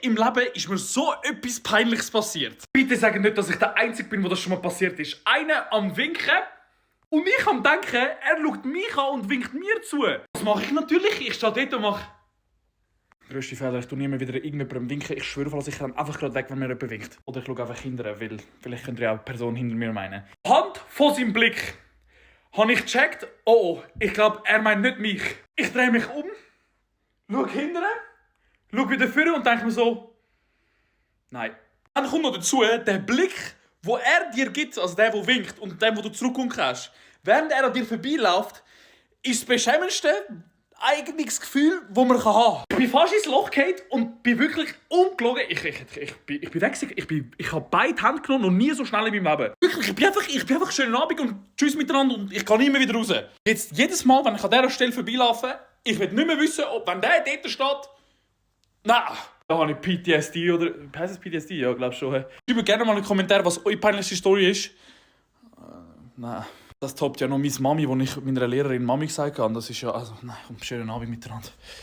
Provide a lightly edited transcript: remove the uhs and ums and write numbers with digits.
Im Leben ist mir so etwas Peinliches passiert. Bitte sag nicht, dass ich der Einzige bin, wo das schon mal passiert ist. Einer am Winken und ich am Denken, er schaut mich an und winkt mir zu. Was mache ich natürlich? Ich stehe dort und mache... Grösste Fehler, ich tue nie mehr wieder irgendjemandem winken. Ich schwöre, ich dann einfach gerade weg, wenn mir jemand winkt. Oder ich schaue einfach hinterher, weil vielleicht könnt ihr auch die Person hinter mir meinen. Hand von seinem Blick habe ich gecheckt, oh, ich glaube, er meint nicht mich. Ich drehe mich um, schaue hinterher, schaue wieder vorne und denke mir so, nein. Dann kommt noch dazu, der Blick, den er dir gibt, also der winkt und der, wo du zurückkommst hast, während er an dir vorbeiläuft, ist das beschämendste eigenes Gefühl, das man haben kann. Ich bin fast ins Loch gefallen und bin wirklich ungelogen. Ich bin weg. Ich habe beide Hände genommen und nie so schnell in meinem Leben. Wirklich, ich bin einfach schönen Abend und tschüss miteinander und ich kann nie mehr wieder raus. Jetzt, jedes Mal, wenn ich an dieser Stelle vorbeilaufe, ich will nicht mehr wissen, ob wenn der dort steht... Nein, da habe ich PTSD oder... Heißt es PTSD? Ja, glaube schon. Schreibt gerne mal in den Kommentaren, was eure peinlichste Story ist. Nein. Das toppt ja noch meine Mami, die ich meiner Lehrerin Mami gesagt habe. Das ist ja... Also, nein, schönen Abend miteinander.